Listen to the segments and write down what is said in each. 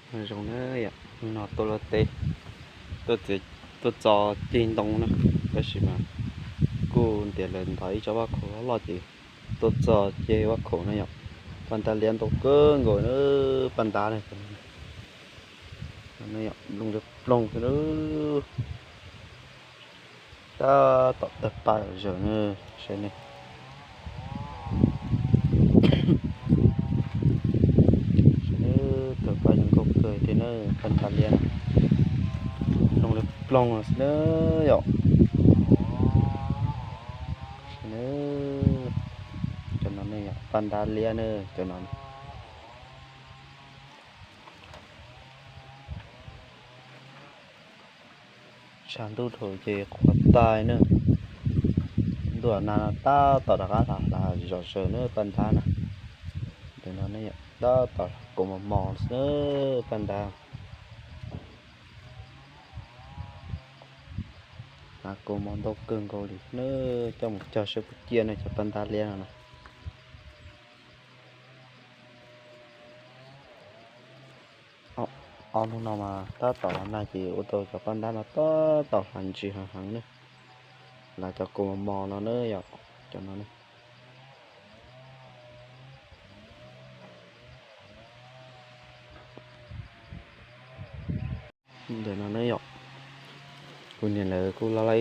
Zoo na yom, hnub no tuaj luaj teb, tuaj txiav, tuaj txo ceg ntoo na, tab sis mas kuj ntiav lawv ntov ib tsob vaj khaum loj loj ces tuaj txo ceg vaj khaum na yom. Paj ntab liab ntau kawg nkaus na, paj ntab na, plooj li plooj xwb na. Tab tom tawg paj zawm na, saib ne. Tawg paj zoo nkauj kawg thiab na, paj ntab liab na, plooj li plooj xwb na yom. Cov no ne yom, paj ntab liab na, cov no. Tshav ntuj dhau ces qhuav tag na. Ntuj na no tab tom rov qab hlav hlav zom zaws na paj ntab na. Ntawm no ne yom, tab tom hlav kaus mos mos xwb na paj ntab. Hlav kaus mos ntau kawg nkaus li na, coj mus cog saib puas ciaj ne cov paj ntab liab no na. Ob hnub no mas tab tom los nag ces ua tau cov paj ntab no tab tom hlav ntsis heev heev na. Hlav cov kaus mos mos no na yom, cov no na. Ntawm no ne yom, kuv niam lawv kuj laj laj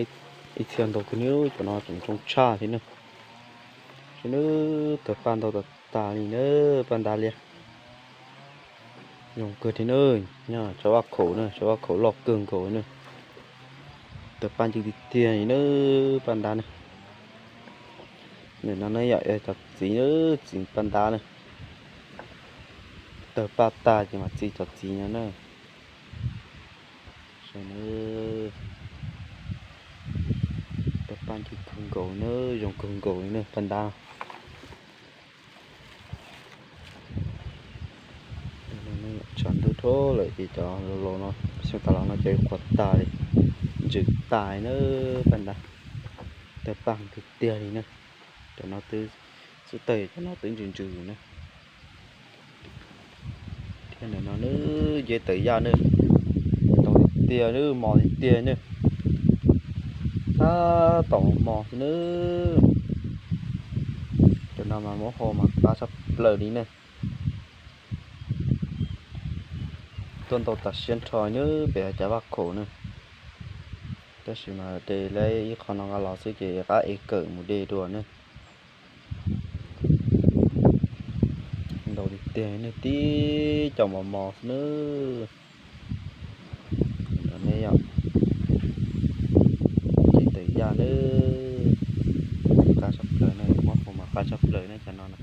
ib txhia ntau kawg li, cov no tseem zoo tshaj thiab na. Saib na, tawg paj ntau tas tas li na, paj ntab liab. Zoo kawg thiab na, nyob tsob vaj khaum na, tsob vaj khaum loj kawg nkaus na. Tawg paj ncw tiag tiag li na, paj ntab na. Ntawm no ne yom, cov txiv na, txiv paj ntab na. Tawg paj tag ces mam txi cov txiv no na. Saib na, tawg paj ncw kawg nkaus na, zoo kawg nkaus li na paj ntab. Tshav ntuj dhau lawm ces cov laus laus no, xyoo tas los no cov qhuav tag li, ntsws tas na paj ntab. Tawg paj tiag tiag li na. Cov no twb xub tawg, cov no twb ntsws ntsws na. Thiab ntawm no nawb, nceb tawv yaj nawb, ntau tiag tiag nawb, mos tiag tiag nawb. Tab tom mos mos xwb nawb. Cov no mas muab hau mas qab tshaj plaws li nawb. Tuaj ntau tas siab nrho nawb, pem cov vaj khaum nawb. Tab sis mas de lawv ib qho no nqa los xwb ces qab ev kawm mus de dua nawb. Ntau tiag tiag nawb, tib co mos mos xwb nawb. Ntawm no yom, nceb tawv yaj nawb, qab tshaj plaws na, muab hau mas qab tshaj plaws na cov no na.